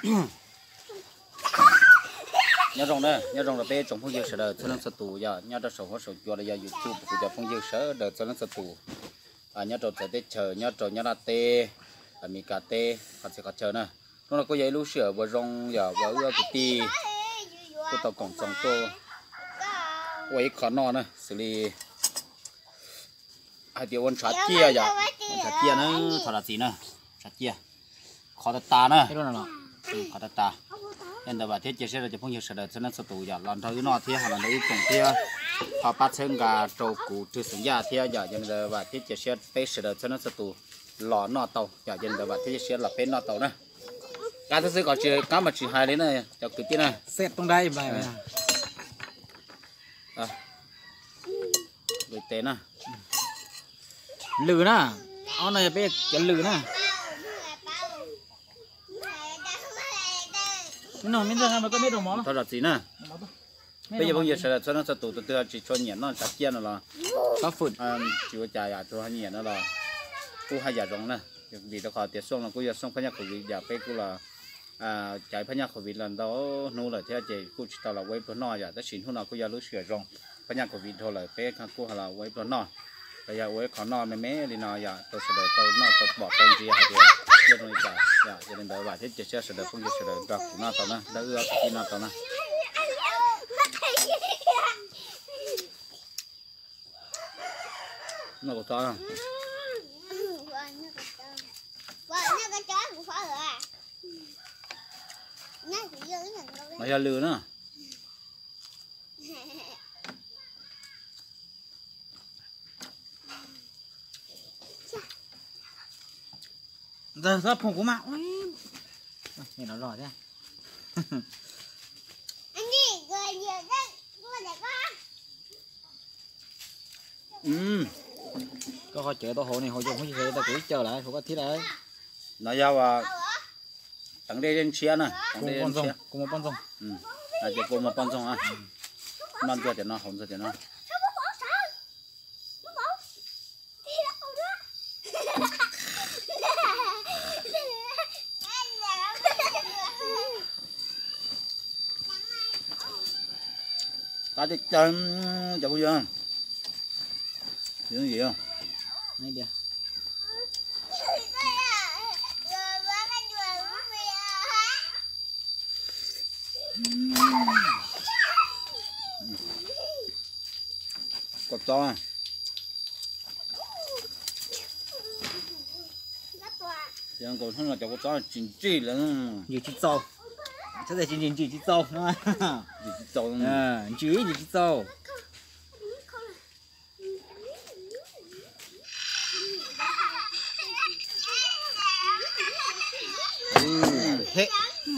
Nyob zoo na, nyob zoo rau peb tsoom phooj ywg sawv daws txhua leej txhua tus yog nyob rau saum huab saum cua los yog YouTube, kuv cov phooj ywg sawv daws txhua leej txhua tus, nyob rau txawv teb chaws, nyob rau Nyab Laj teb, Amelikas teb, qhov txhia qhov chaw na. Hnub no kuj yog ib lub sij hawm uas zoo yog uas wb ob kwv tij kuj tau koom txoos tuaj ua ib qho noj na, xws li hais tias ua ntshav ciaj yom, ua ntshav ciaj na, thov zam txim na, ntshav ciaj, qhov tas tas na, qhov tas tas. Yog li ntawd vam thiab cia siab rau cov phooj ywg sawv daws txhua leej txhua tus yom los nrog wb noj thiab ho los nrog wb koom thiab ho pab txhawb nqa rau kuv Rwg Xeem Yaj thiab yom. Yog li ntawd vam thiab cia siab peb sawv daws txhua leej txhua tus los noj tau yom. Yog li ntawd vam thiab cia siab los peb noj tau na. Qab thiab xwb, kom tsis qab mas tsis hais li na cov kwv tij na. Lwm tes na. Lwm na, ob no yog peb cov lwm na. Thov zam txim na. Peb cov phooj ywg sawv daws txhua leej txhua tus, tus twg tsis tshua nyiam noj ntshav ciaj no los xob fwm, tsis ua cas yom, tus ho nyiam no los kuj haj yam zoo na. Vim rau qhov tias xooj no kuj yog xooj phab nyaj covid yom, peb kuj los caiv phab nyaj covid los ntau hnub lawm thiab ces kuj tsis tau los ua ib pluag noj yom, tab sis hnub no kuj yog lub sij hawm zoo, phab nyaj covid dhau lawm peb kuj los ua ib pluag noj, los yog ua ib qho noj me me li no yom, rau sawv daws tau noj tau pom tau ntsia hais tias nyob zoo li cas yom. Yog li ntawd vam thiab cia siab sawv daws phooj ywg sawv daws nrog kuv noj tau na, nrog wb ob kwv tij noj tau na. Noj kuv txob. Mas yog lwm na. Ntawd xob phoom kuv mas. Nim no loj thiab. Koj ho cawv tau hauv ni, hauv zoo hauv tsis tau kuv ib caws lawm, hauv koj thiab lawm. No yog teev dej zej ntshiab na, teev dej zej ntshiab. Kuv mus poj ntxoog. Ces kuv mus poj ntxoog. Noj ntxuag cov no, hauv ntxuag cov no. Qab tiag tiag cov phooj ywg. Kua txob. Cov kua txob no cov kua txob tsis ntsig lawm. Ntsig tsis txaus. Tsis ntsig, ntsig tsis txaus. Ntsig, ntsig tsis txaus.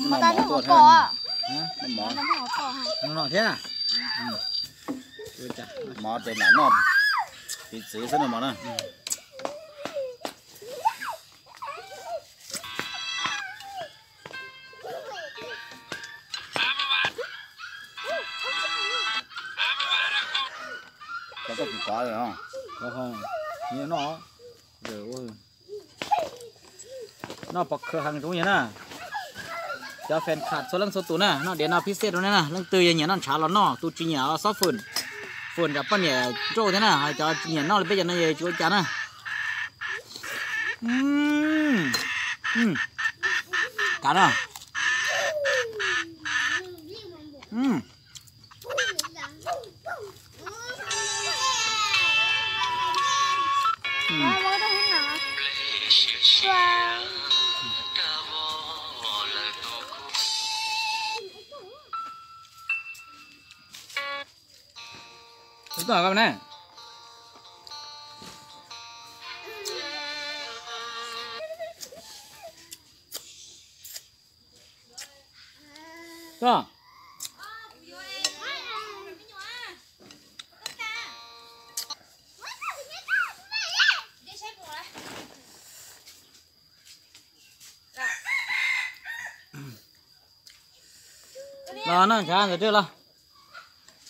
Mov tas nyob hauv paus. Mov no thiab. Mov ces lam noj piv txwv xwb no mov na. Koj kov, noj, noj pom khawv heev zoo yog na. Cov fan club txhua leej txhua tus na, noj diav no phib xej rau nej na. Leej twg yog nyiam noj ntshav los noj, tus tsis nyiam xob fwm, fwm tsam poj niam nrauj thiab na. Cov tsis nyiam noj li peb cov no tsis ua cas na. Kav no. Los noj ntshav ntawm twg los.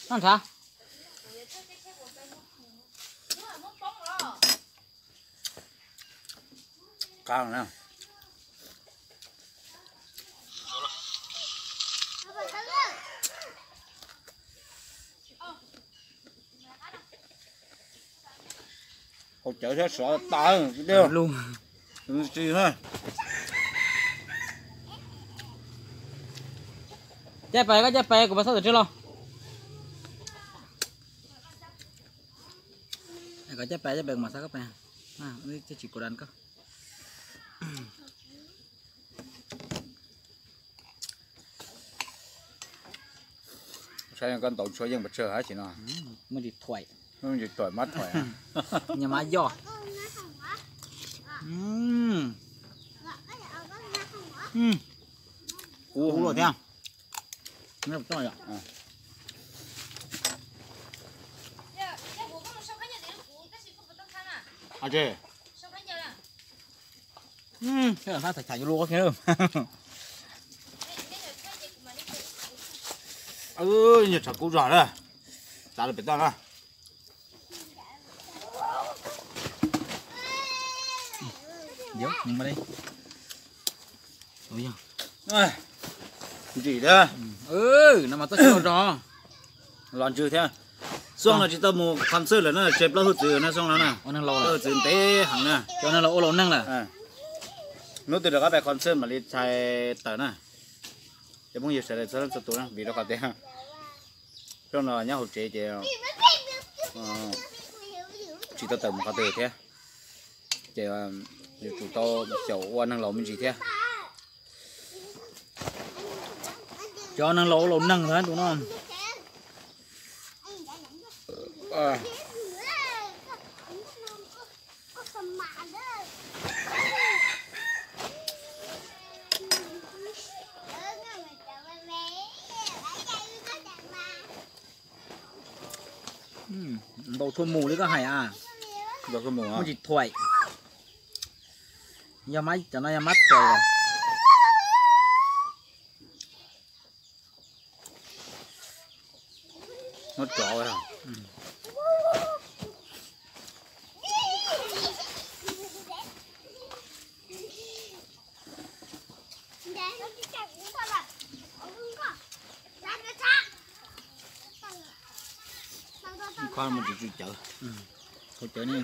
Noj ntshav. Qab na. Cawv thiab sov tas lug. Caij pais, koj caij pais, kuv pas xab tam tseg los. Koj caij pais, caij pais, kuv mam xab koj pais. Tsis kuv dan koj. Saib koj ntaus tshuav yeej pes tsawg hab tsis no. Muaj ntsis thuam, muaj ntsis thuam, mab thuam, nyo mab yoj. Kub luaj thiab. Tham tham yuav luaj kiag. Nyuag tshav kub zog na. Txav lawm pem toj na. Ntsim thiab. No mas txoj sia zog. Los ntswg thiab. Xooj no tsis tau mus concert lawm na, tseg plaub hwj txwv na Xooj no na. Plaub hwj txwv ntev heev na. Cov neeg laus ua laus neeg lawm. Hnub twg rov qab pais concert mam li txhais tawm na. Cov phooj ywg sawv daws txhua leej txhua tus na, vim rau qhov tias Xooj no nyob hauv tsev ces tsis tau tawm mus qhov twg thiab. Ces yuav tsum tau xyaum ua neeg laus me ntsis thiab. Cov neeg laus ua laus neeg tus no. Ntaus tshuaj mus li koj hais a. Muaj ntsis thuam. Yog mab, cov no yog mab thuam. Muab rov. Khob mus tsis tsw cawv. Cawv ne.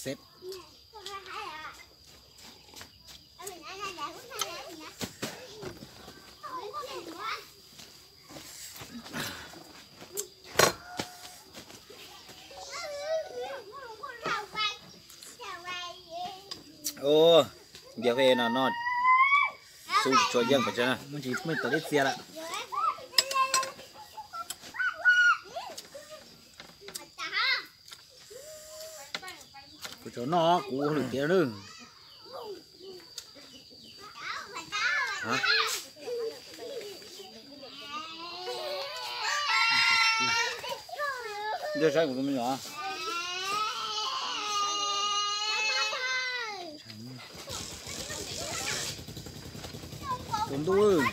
Xếp. Ua, ntiag peb no no, xub tsis tshua yeej pes tsawg na. Muaj ntsis muaj tawm tib txia lawm. Kuv tsuas noj kuv hauj lwm tiav na. Ntiag saib kuv tus me nyuam. Tus ntuj.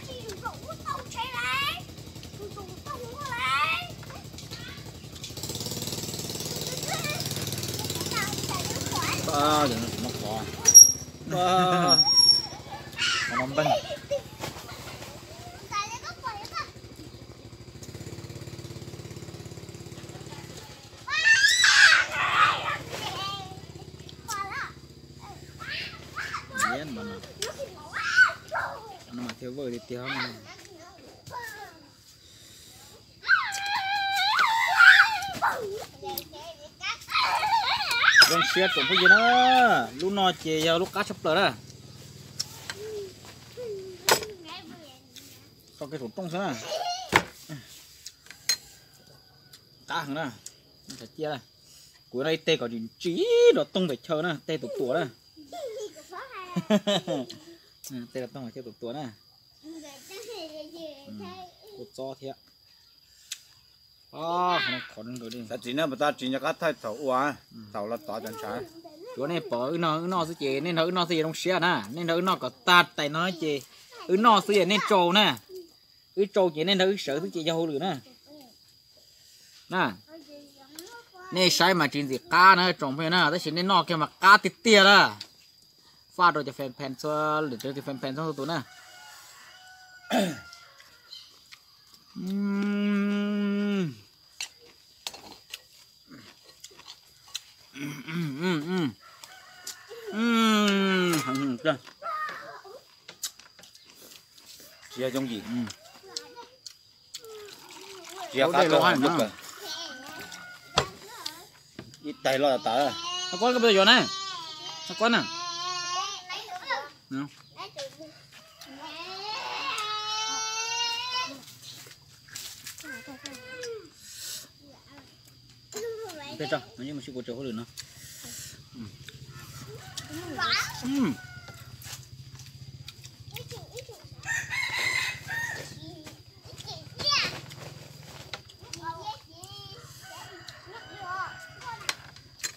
Qhov no npeeg. Mas no mas thiaj vawj tiag tiag. Zoo siab tsoom phooj ywg na, lub no ces yog lub qab tshaj plaws na. Tso kiag saum rooj xwb na. Qab heev na. Kuv no ib teg kom tsis ntsim nrov toog pem chaw na, teg tuam tuam na. Teg nrov toog pem chaw tuam tuam na. Kua txob thiab. Xav txiv na, puas tau txiv nco qab thaij thaum ua, thaum los tov cov ntshav. Tsuav nej pom wb noj wb noj xwb ces nej nrog wb noj xwb ces zoo siab na, nej nrog wb noj kom tag tais no ces wb noj xwb ces nej tsau na, wb tsau ces nej nrog wb sawv xwb ces yog hauj lwm na. Na. Nej saib mas tsis ntxim qab na tsoom phooj ywg na, tab sis nej noj kiag mas qab tiag tiag na. Faj rau cov fan fan txhua leej txhua tus na. Tsis yog yooj yim. Tsis yog qab dej los haj yam muaj kawg. Ib tais loj tas. Koj puas yuav na? Koj na. Peb tso, no yeej mus sib kuv tsaws hauj lwm no.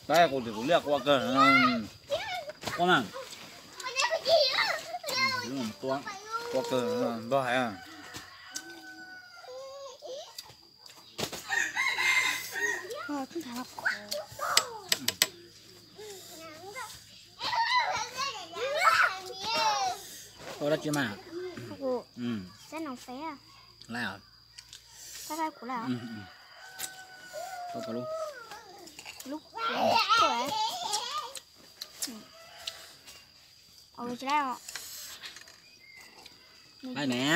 Tab kuv twb kuv liaj qua kawg, qua na, qua kawg npog hais. Ua dab tsi mas? Lawm. Lawm ne.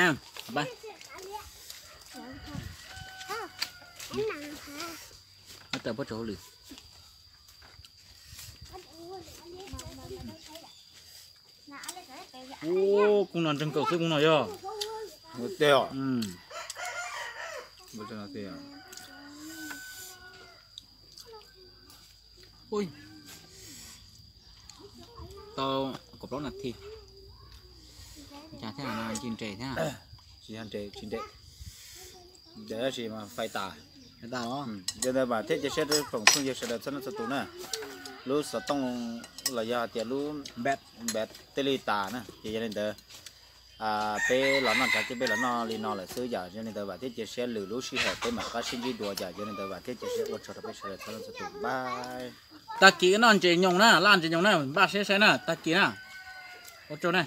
Tawm pob tsaus hauj lwm. Ub, kuv no ntseeg kawm xwb kuv no yog. Ua tej os. Tau kaum plaub nas this. Cas thiab no ncig nres thiab. Tsis yog nres, tsis nres. Tab sis mas fais tas. Fais tas los. Yog li ntawd vam thiab cia siab rau tsoom phooj ywg sawv daws txhua leej txhua tus na. Lub xov tooj los yog hais tias lub npam tej li tas na, ces yog li ntawd peb los noj tsav ces peb los noj li no lawm xwb yom. Yog li ntawd vam thiab cia siab lwm lub sij hawm peb mam rov qab sib ntsib dua yom. Yog li ntawd vam thiab cia siab ua tsaug rau peb sawv daws txhua leej txhua tus, npaj. Tag kis noj ntses nyoos na, laj ntses nyoos na, npaj siab saib na, tag kis na. Ua tsaug na.